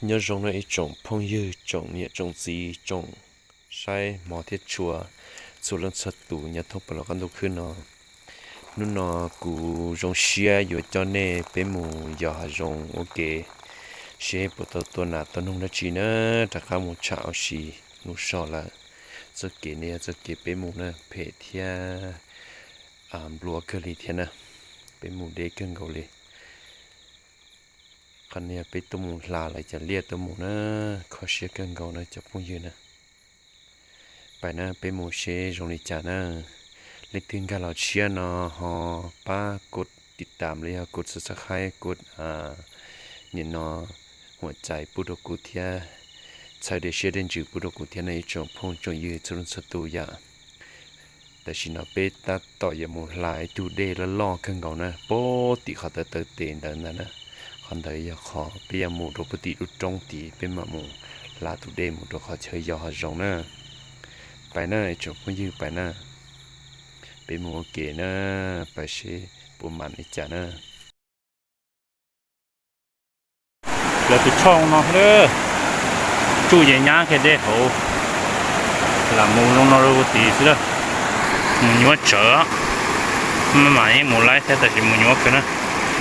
Nyob zoo nawb ib tsoom phooj ywg, tsoom niam tsoom txiv, tsoom saib hmov thiab tshua txhua leej txhua tus nyob thoob plaws qab ntuj khwb no. Hnub no kuv zoo siab yuav coj nej peb mus yos hav zoov ua ke, seb puas tau tua nas tua noog dab tsi na. Rov qab mus tsham ua si hnub so lawm. Txoj kev no yog txoj kev peb mus na, phem thiab nplua kawg li thiab na. Peb mus deb kawg nkaus li. Qhov no yog peb tuaj mus hla lawv cov liaj tuaj mus na, kho siab kawg nkaus na cov phooj ywg na. Pais na, peb mus seb zoo li cas na. Leej twg nkag los tshiab no ho pab kov tiv tam los yog kov subscribe, kov nim no huam cais pub rau kuv thiab, txhawb dej siab dej ntsws pub rau kuv thiab na ib tsoom phooj tsoom ywg txhua leej txhua tus yom. Tam sim no peb tab tom yuav mus hla ib tug dej loj loj kawg nkaus na, puag tim qhov tawv tawv tes ntawd ntag na. Qhov ntawd yog qhov peb yuav mus rau puag tim lub roob tid, peb mam mus hla tus dej mus rau qhov chaw yos hav zoov na. Pais na ib tsoom phooj ywg, pais na. Peb mus ua ke na, pais seb puas mam li cas na. Lawv tus tshooj no, tsuj ces nyab kiag dej hauv, lam mus zoo no rau tid xwb lawm. Mus nyuaj tsawv, maj mam yeej mus laib thiab tab sis mus nyuaj kawg na,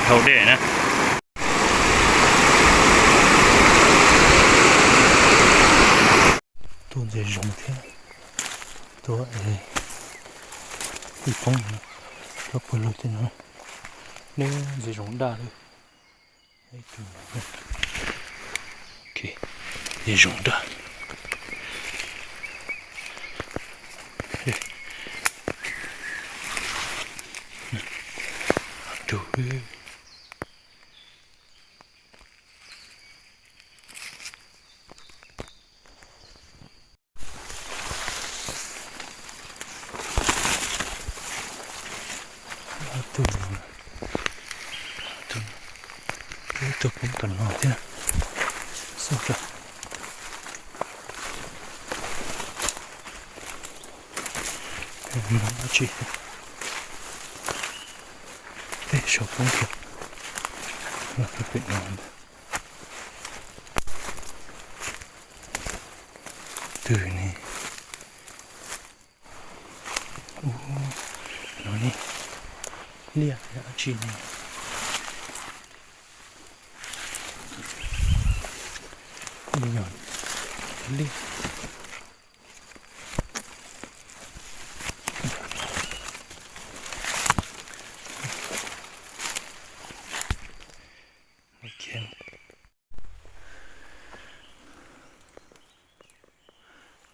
dhau dej na. Tuaj ntxias zoov thiab, tuaj es ib poob tuaj pawg lug tej no, neb ntxias zoov daj lawm. Ntxias zoov daj. Tug. Tug, tug, tug poob tom no thiab. Xauj rau. Dab tsi? Tej saum poob kiag los rau pem no. Twg ne? Ub, no ne. Liaj dab tsi ne? Liaj.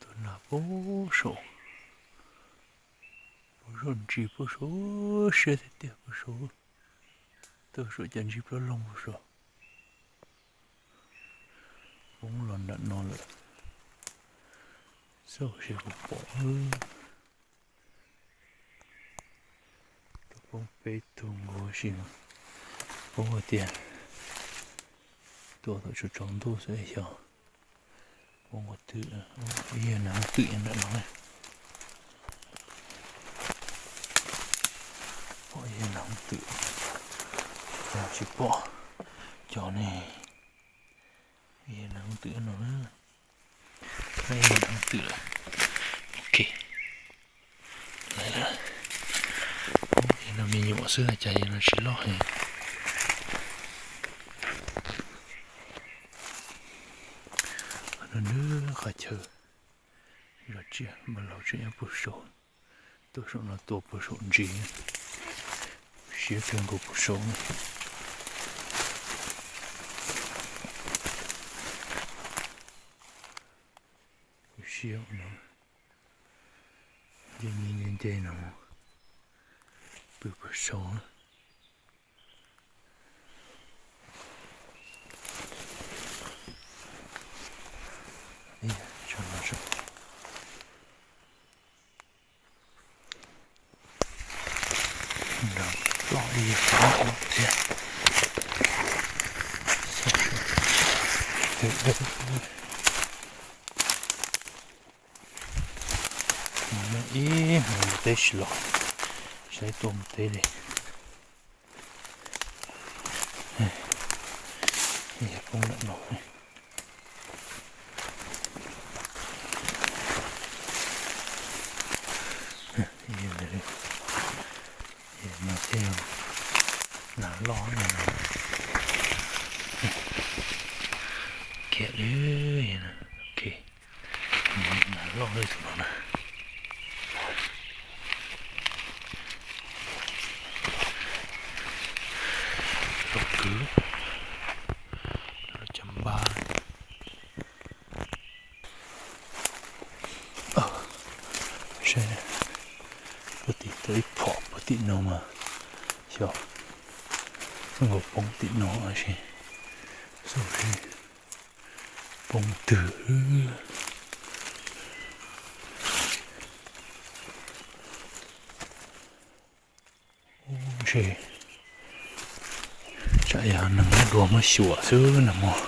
Tus nas puag saum, puag saum ntsis puag saum, siab tiag tiag puag saum, tuaj saum cov ntsis plab loog puag saum. Poob los nram no lawm, xauj seb puas pom. Tuaj poob peb tug nkaus si no, poob hais tias tua thaum tsaus tsaus ntuj xwb xyov. Poob qhov twg, ib yam nas hooj twm nram no. Pom ib yam nas hooj twm, tsis pom cov ne. Ib yam nas hooj twm no na. Ib yam nas hooj twm lawm. Ok. Lawm, no me nyuam xwb cas yog no tsis loj heev. No nws qhov chaw zov tsiaj, npaj laus tseem nyob puag saum, tuaj saum no tua puag saum ntsis, siab kawg nkaus puag saum. Siab no, nce nce nce no, pw puag saum. Ib yam no, ploj ib yam no thiab. Mus ib hmos mus teb tsis los, saib tuaj mus teb li. Yog poob ntawm no, Loj no. Kiag li. Ok. Loj li tus no na. Loj kawg. Loj caj npab. Saib, puag tim tau ib phom puag tim no mas, xyov, zoo nkaus poob tim no tab sis, xyov poob twg. Ub, ntshe tsam yog neeg dab dua muab xyuas xwb no mog,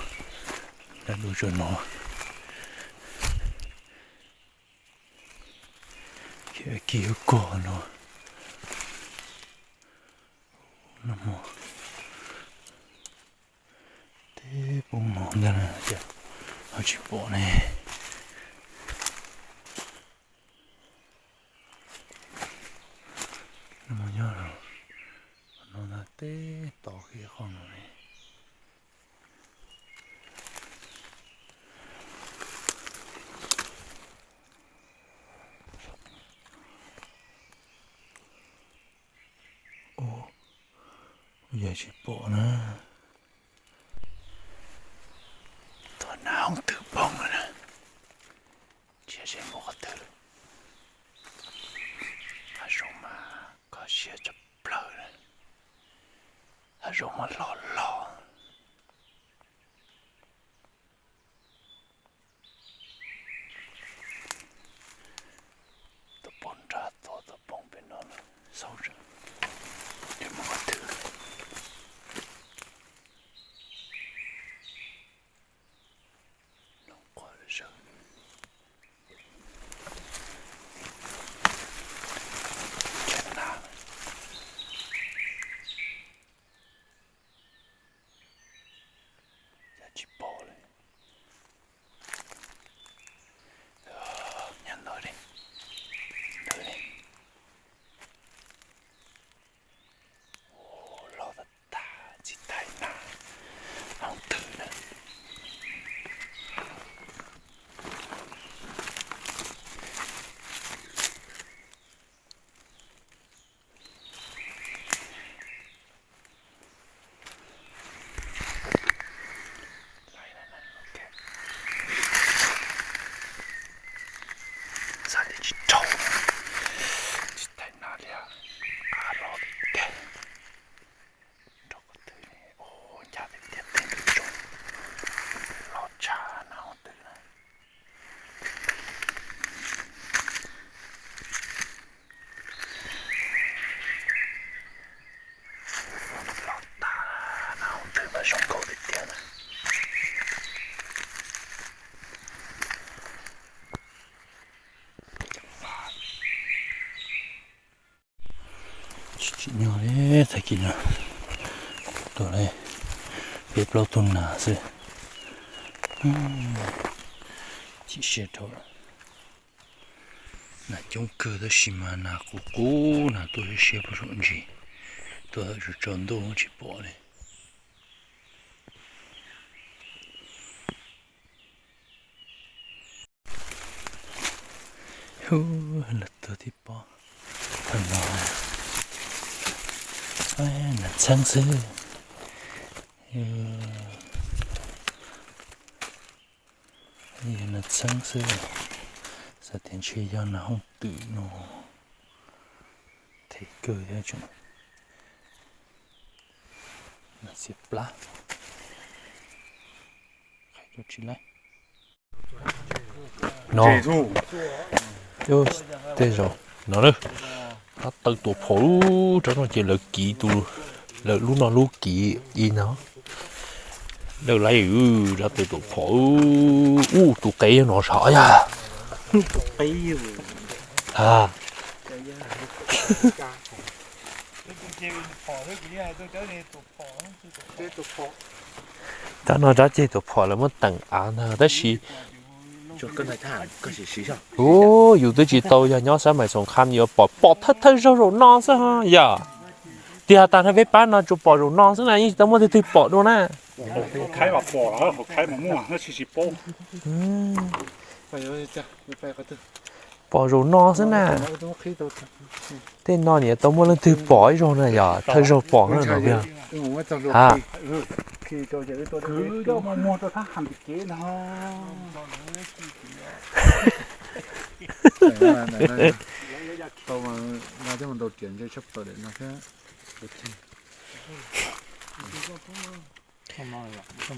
dab dua tso no. Khiav kiag kog no, no mog. Teb poob no ntag na, cas ho tsis pom ne. Nyob no ntag, teb to kiag qhov no ne. Ub, yog tsis pom na. Thaum nag hooj twm poob lawm na, tsis yog mus qhov twg lawm. Hav zoov mas kho siab tshaj plaws na, hav zoov mas loj loj. Tus poob nrad tuaj, tus poob pem no xauj, es mus qhov twg. Nov quaj zawg. Cas tsis pom li. Nyob ntawd li, ntawd li. Ua, loj tag tag, txiv tais nag, hoob twm na. Xav tias tsis raug, txiv tais nag li, qab loj tiag tiag. Rau qhov twg ne, ua ncaj tiag tiag, tej ntawd zoo, loj tshaj na, hoob twm na. Loj tag na, hoob twm mas zoo nkauj tiag tiag na. Tsis tsim nyog li, tag kis no tuaj li peb plaub tug nas xwb. Chim siab dhau. Nas coob kawg tab sis mas nas qus qus, nas tuaj siab siab puag saum ntsis, tuaj tsaus ntuj tsis pom li. Hu, lawv tuaj tib pob tag no, nas txheeb xwb. Yog nas txheeb xwb, xav tias ntshe yog nas hooj twm no, them kawg thiab tseem nas txias plab. Qhia rau tsis laib. No, tej zaum no na, tab tawg tuam phom lub rab no ces lawv kiv tus, lawv lub no lub kiv i no. Lawv laib tab tawg tuam phom, ub tus qe no sav yag. Tab no rab ceg tuam phom lawv muab teem av ntag tab sis, u, yus twb tsis tau yog nyob sab Mais Xoom Kham yuav pom pom thawj thawj zaug zaum no xwb yom. Tiag tas no peb pab no tsuas pom zaum no xwb na, yeej tsis tau muaj leej twg pom dua na. Pom zaum no xwb na. Tej no niam tau muaj leej twg pom ib zaug na, yog thawj zaug pom na no. Ha.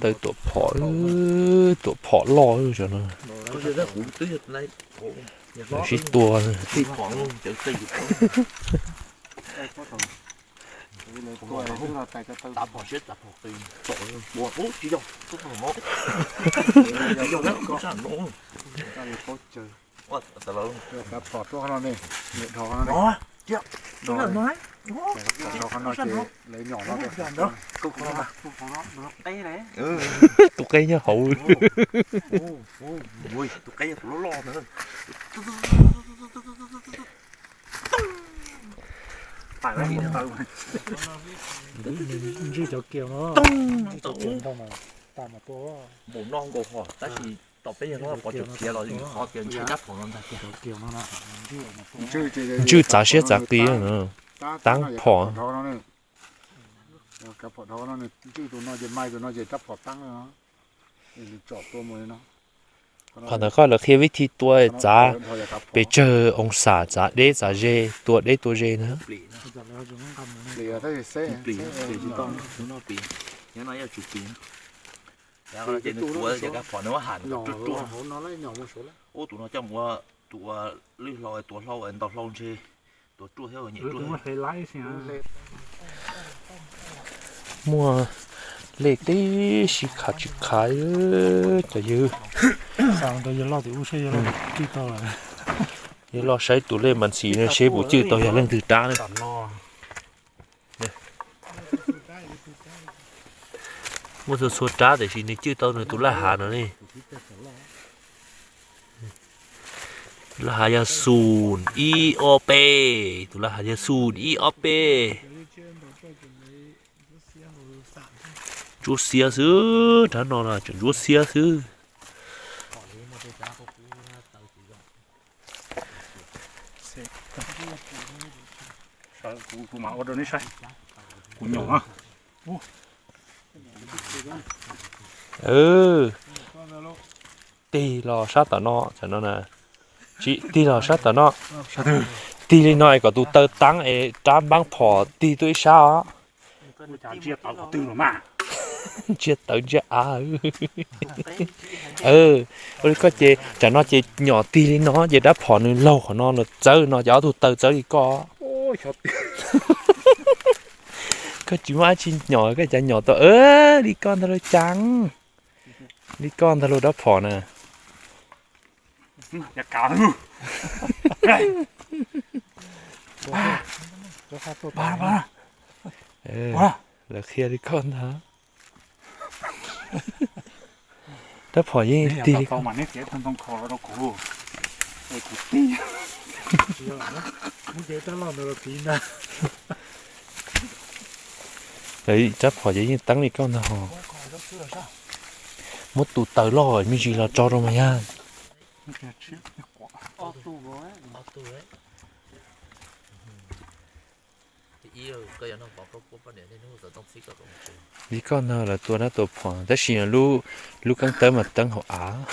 Taw tuam phom, tuam phom loj no. Sib tua. Tus qe nyob hauv. Ntswj cov kiaus no, ntswj cov kiaus ntag mas tas mas tua. Npaum no nkaus ho tab sis tom peb yog hlob pov tseg khiav los qhov tias ntshai rab phom no ntag tiag. Ntswj txav siab txav qis, taab phom. Kav phom dhau no, ntswj tus no ces mai tus no ces rab phom taab no. Qhov ntawd koj lawv qhia vib thi tua txav pes tsawg oo xam txav deb txav ze, tua deb tua ze na. Ua tus no coj mus ua tus ua lwj hlau, tua hlau, ntau hlau ntshe tua ruaj thiab nyem ruaj. Muaj lej teb sib khav tsis khav cov ywg. Yog los saib tus lej mas ntxim no seb puas cwj tau yog leej twg rab na. Muaj txhua txhua rab tiam sis nws cwj tau nws tus laj hav no ne. Tus laj hav yog xum ib ob peb, tus laj hav yog xum ib ob peb. Ntsuab xiab xwb, rab no tseem ntsuab xiab xwb. Kuv mam ua rau neb saib. Kuv nyom. Tig los sab tom no, tam no na. Tsis tig los sab tom no. Tig li no es kom tus taw taab es rab npaab phom tig tuaj ib sab os. Ntsiab tawv ntsiab av. Ua li koj ces tam no ces nyom tig li no ces rab phom nws laug qhov no, nws txawv no ces ob tug taw txawv li koj. Koj tsis muaj dab tsi nyom koj cas nyom tau li koj ntag lauj Cam. Li koj ntag lauj rab phom na. Lawv qhia li koj ntag. Rab phom yeej tig li koj. Rab phom ces yeej teeb li koj ntag ho. Muab tus taws loj me ntsis los tso rau mas yog. Li koj ntag lawv tua rab tua phom tab sis lub keeb tawb mas teeb hauv av.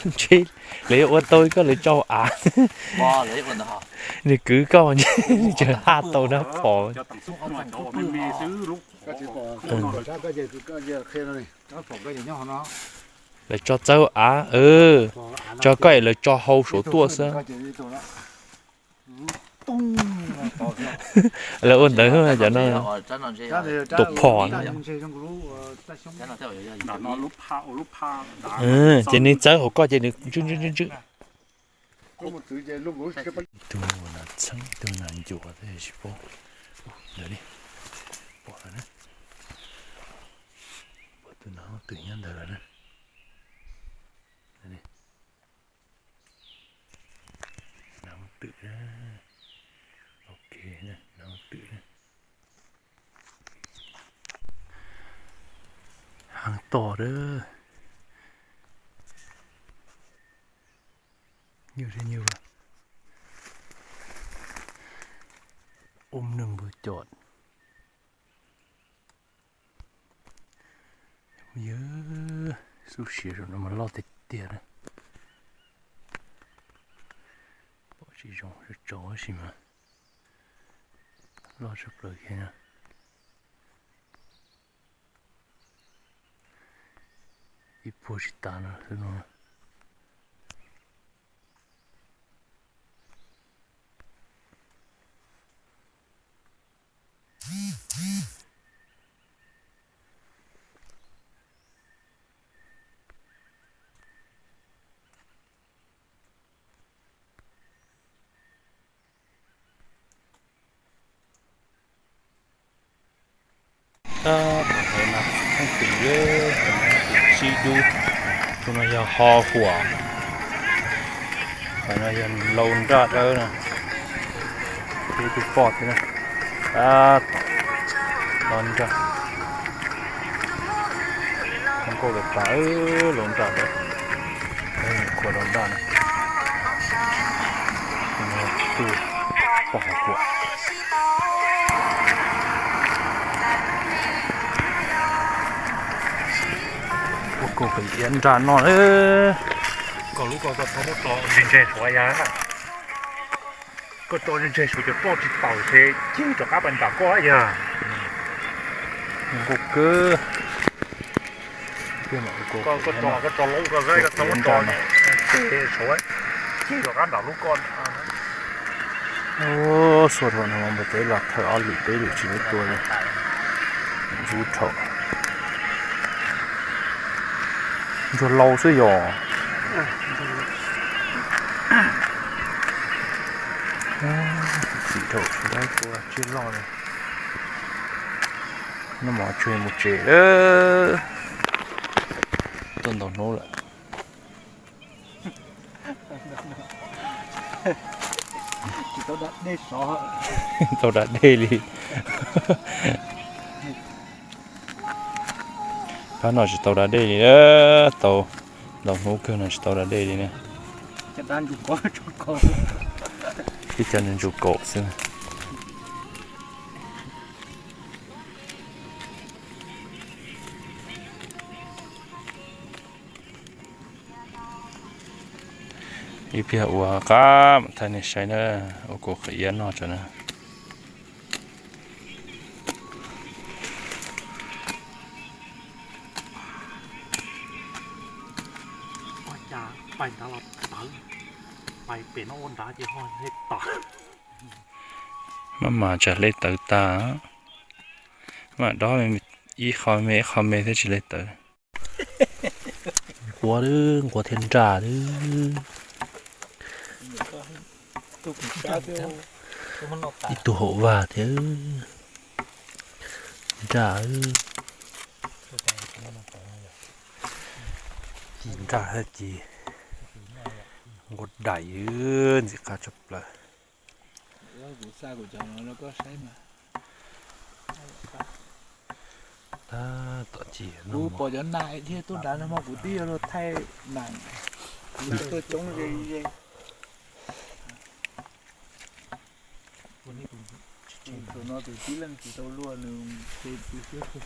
Ntshe lawv yuav ua tau koj lawv tso av. Nws kwv koj ntshe haj tau rab phom. Lawv tso txawb av, tso koj es lawv tso hau saum tuaj xwb. Lawv ua ntawd cov no, tus phom na. Ces nws txawb hauv koj ces nws ntswj ntswj ntswj ntswj. Ib tug nas txheeb, ib tug nas ncuav thiab tsis paub. Ntawd li. Pom lawm na. Pom tus nas hooj twm nyob ntawd lawm na. Nas hooj twm na. Ok, nas hooj twm na. Heev toj lawm. Nyuj thiab nyuj, ua neeg npawg cov. Yawg, xub siav zaum no mas loj tiag tiag na. Pom tsis zoo, tsaus tsaus tab sis mas loj tshaj plaws kiag na. Ib puag tsis tas no xwb no. Tab tom hais mas theej twm lawm, hais mas twm tsib dub, tus no yog ho huam, tus no yog lau nraj dawb na, ib tug poj thiab na. Tab tom lau nraj, zoo nkauj tas tas, lau nraj dawb, qhuav lau nraj na. Tus poj ho huam. Ua kaus pem iab nraj noj. Koj lub ko koj txhob muab tso ntseg ntseg suav yag. Koj tso ntseg ntseg suav cov roj tsis taus ces cig rov qab pais nram koj yag. Nkauj kawg. Koj tso, koj tso lub ko, koj txhob muab tso ntseg suav, cig rov qab nram lub ko. Xuas dhau no mas npawg Teb los thawm ob lwm peb lwm tsis muaj tua li. Ntxub dhau. Ntsuag laus xwb yog. Txim dhau tsis muaj tua tsiaj loj li. Noj mov tsuag mus tsev lawm. Tuaj ntau hnub lawm. Tsis tau da dej sov. Tau da dej li. Pab no tsis tau da dej li, tau ntau hnub kawg no tsis tau da dej li na. Tib cov ntsuj kaum xwb. Ib pliag ua qab mam thaij nej saib na, ua kaus qhwv iab noj tso na. Pais nrad los tawv, pais pem no ua nrad ces ho hle tawv. Maj mam tsam hle tawv tag, mam dob ib qho me ib qho me thiab tsis hle tawv. Nquab, nquab thiab nraj. Ib tug hauv vaj thiab nraj. Ci nraj thiab ci nquab daim ntxim qab tshaj plaws. Tab tom ci kuv pom cov nas thiab tub nrad no mas kuv twb yuav luag thaij nas, nas tuaj coob ze ze. Thaum no tus tib leej tsis tau luag nws ces tus siab kawg.